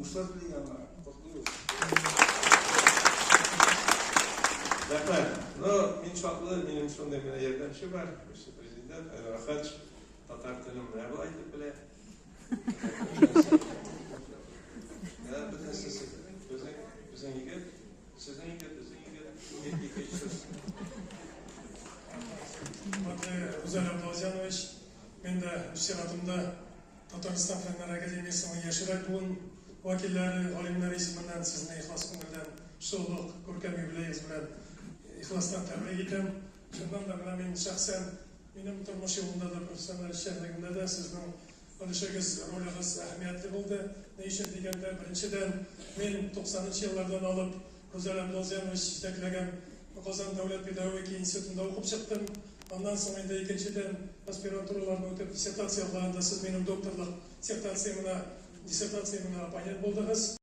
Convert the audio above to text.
Уңышлар телик аңа, котлыйбыз. Рәхмәт. Ну, мин шатлы, минем шундый менә ярдәмче бар, вице-президент Айдар Ахатович, татар телен менә болай итеп белә. Да, бөтенесе безнең, безнең егет, сезнең егет, безнең егет, ике сүз. Хөрмәтле Рүзәл Абдуллазянович, мин дә үз чиратымда Татарстан Фәннәр академиясенең яшьрәк буын вәкилләре, галимнәре исеменнән сезне ихлас күңелдән шул ук күркәм юбилеегыз белән ихластан тәбрик итәм. Чыннан да, менә мин шәхсән, минем тормыш юлымда да, профессиональ эшчәнлегемдә дә сезнең өлешегез, ролегез әһәмиятле булды. Ни өчен дигәндә, беренчедән, мин 90 нчы еллардан алып Рүзәл Абдулзянович җитәкләгән Казан дәүләт педагогика институтында укып чыктым. Аннан соң инде икенчедән аспирантураларны үтеп, диссертация яклаганда сез минем докторлык диссертациямә, диссертациямә оппонент булдыгыз.